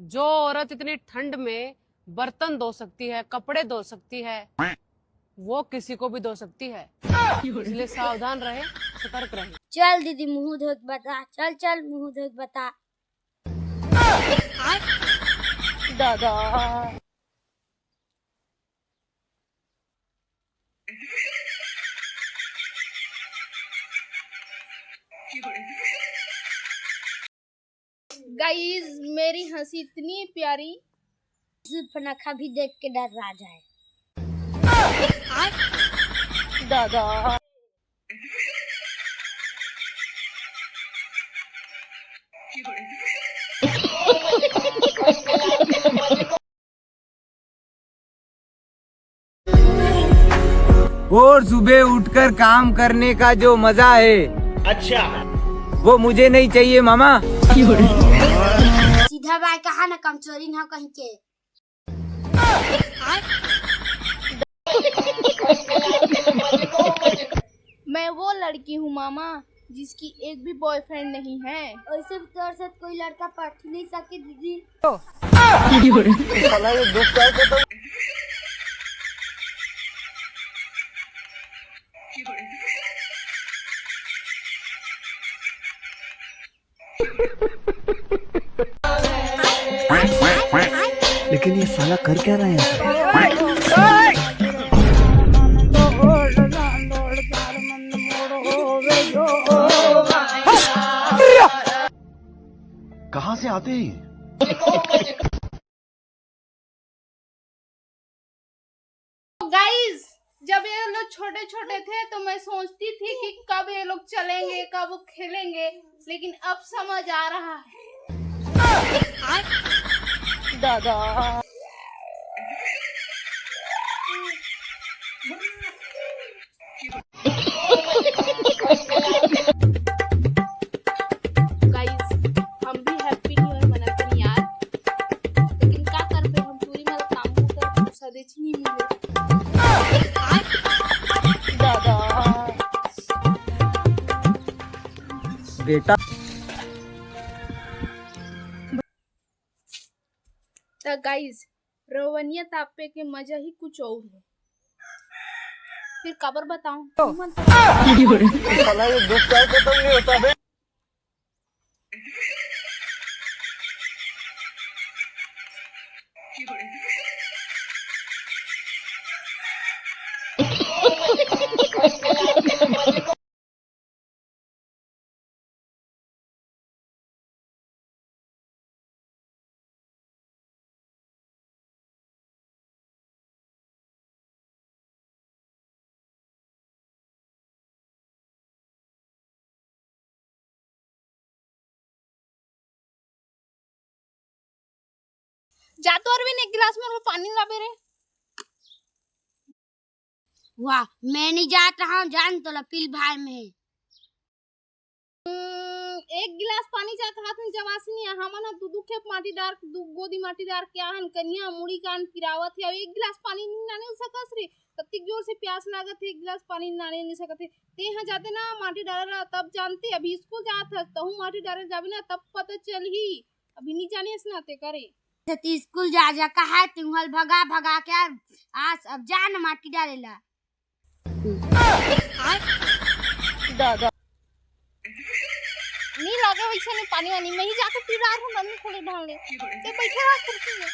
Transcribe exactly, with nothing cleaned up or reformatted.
जो औरत इतनी ठंड में बर्तन धो सकती है, कपड़े धो सकती है, वो किसी को भी धो सकती है। इसलिए सावधान रहें, सतर्क रहें। चल दीदी, मुंह धो के बता। चल, चल, मुंह धो के बता। दादा। गाइस, मेरी हंसी इतनी प्यारी। सूर्पनखा भी देख के डर्रा जाए। दादा। और सुबह उठकर काम करने का जो मजा है, अच्छा, वो मुझे नहीं चाहिए मामा। सीधा बाय कहा ना, कमचोरी ना कहीं के। मैं वो लड़की हूँ मामा, जिसकी एक भी बॉयफ्रेंड नहीं है। ऐसे भी तोर साथ कोई लड़का पट नहीं सके दीदी। लेकिन ये साला कर क्या रहा है यहाँ पे? कहाँ से आते हैं ये? गाइस, जब ये लोग छोटे छोटे थे तो मैं सोचती थी कि कब ये लोग चलेंगे, कब वो खेलेंगे, लेकिन अब समझ आ रहा है। दादा। गाइस, हम भी हैप्पी न्यू ईयर मनाते हैं यार, लेकिन का करबे, हम टूरी मन काम करते हैं, सदेच नहीं मिले। दादा। बेटा। त गाइस, रोवनिया तापे के मजा ही कुछ और है। फिर काबर बताऊं? साला ये दुख का खत्म नहीं होता बे। जा तो अरविंद, एक गिलास मोर पानी लाबे रे। वाह, मैं नहीं जात रहा हूँ, जान तो लपील भाई में। हम्म, एक गिलास पानी जा कहा था जवासी नहीं है। हमन ह दू दू खेप माटी डार, दू गोदी माटी डार के आहन, कनिया मुड़ी कान पिरावत है। अब एक गिलास पानी नहीं नाने सकस रे, कतिक जोर से प्यास लागत है, एक गिलास पानी नाने नहीं सकत है। ते ह जाते ना माटी डाले ला तब जानते, अभी स्कूल जात हस तहू माटी डाले जाबे ना तब पता चलही। अभी नहीं जाने अस ना ते करे। ते स्कूल जा जा कहा तुहल भगा भगा के आज अब जा ना माटी डाले ला। दादा। नहीं लागे वैसे नहीं पानी वानी, मैं ही जाके पी रहा हूँ, नन्नी खोले ढाल ले। ते बैठे रहा कुर्सी में।